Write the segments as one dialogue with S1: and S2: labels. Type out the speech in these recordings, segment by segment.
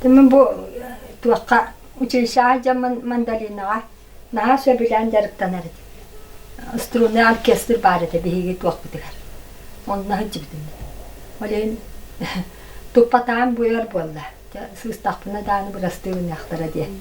S1: Мин бу туохха училищеҕа дьоммун мандолинаҕа наһаа сөбүлээн дьарыктанар этим. Струнный оркестр баар этэ биһиги туохпутугар. Онно сылдьыбытым. Ол иһин туппатаҕым буойар буолла. Дьэ сыыстахпына даҕаны бырастыы гыныахтара диэн.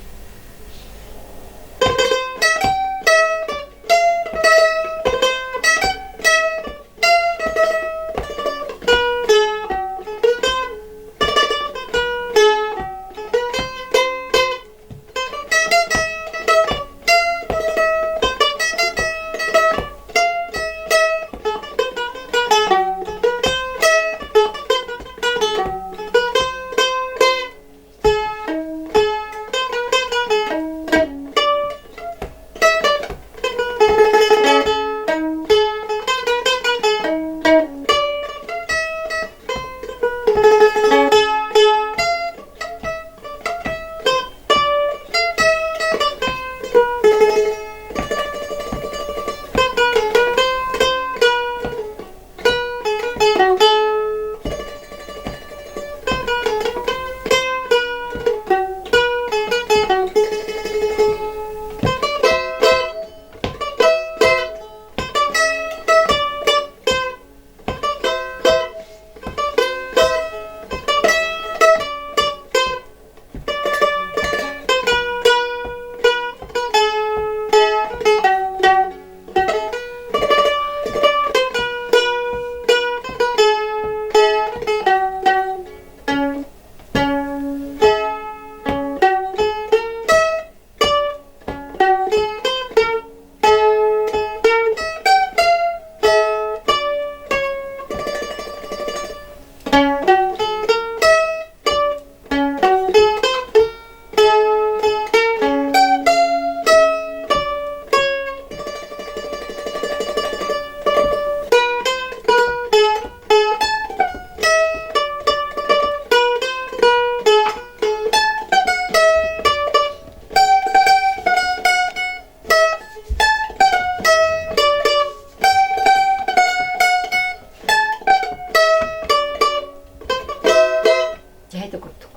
S1: Дьэ курдук.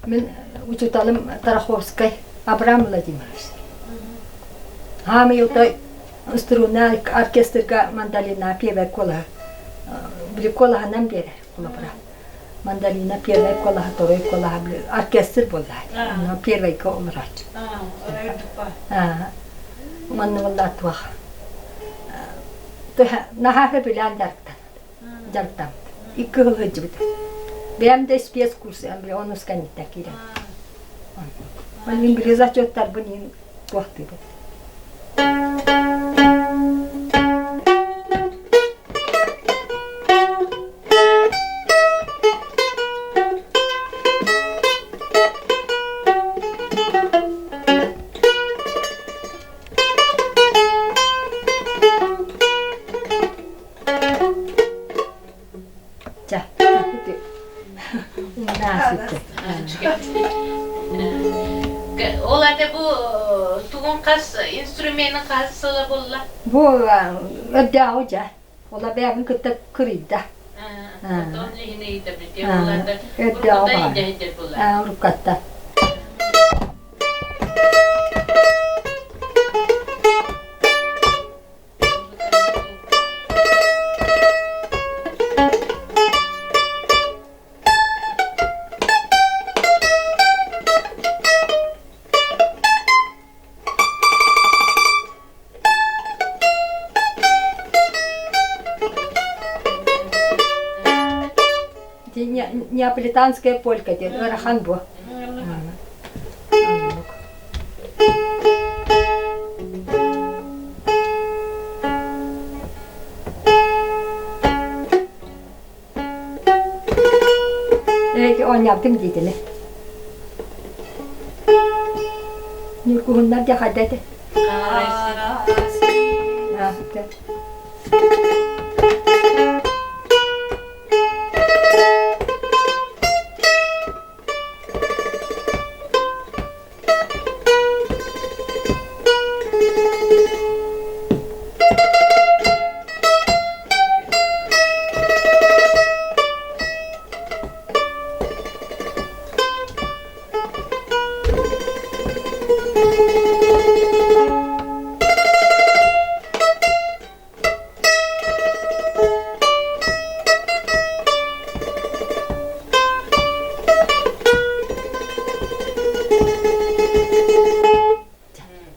S1: Мин учууталым Тараховскай Абрам Владимирович. Хаамый отой струнный оркестрга мандолина пиэбэр куолаһа били куолаһынан биэрэр холобура. Мандолина первай куолаһа, второй куолаһа оркестр буолла. Первайга олорооччу. Манна буолла туох наһаа сөбүлээн дьарыктанар. Дьарыктаммыт. Икки сыл сылдьыбыта. Бэйэм да спецкурс онус кэнниттэн киирэн. Мин били зачеттарбын иин туохтуубун. Чэ,
S2: Ол ата бу тугун хас инструменын хас сыла булла?
S1: Бу өрдөөҕү дьэ. Ола бэйэбин кытта кырыйда.
S2: Отон иһин ыйытабыт.
S1: Өрдөөҕү баҕар. Уруккатта. Неаполитанская полька диэн ыарахан бу. Оонньообутум диэтини. Ньургуһуннар дьэ хайда этэ?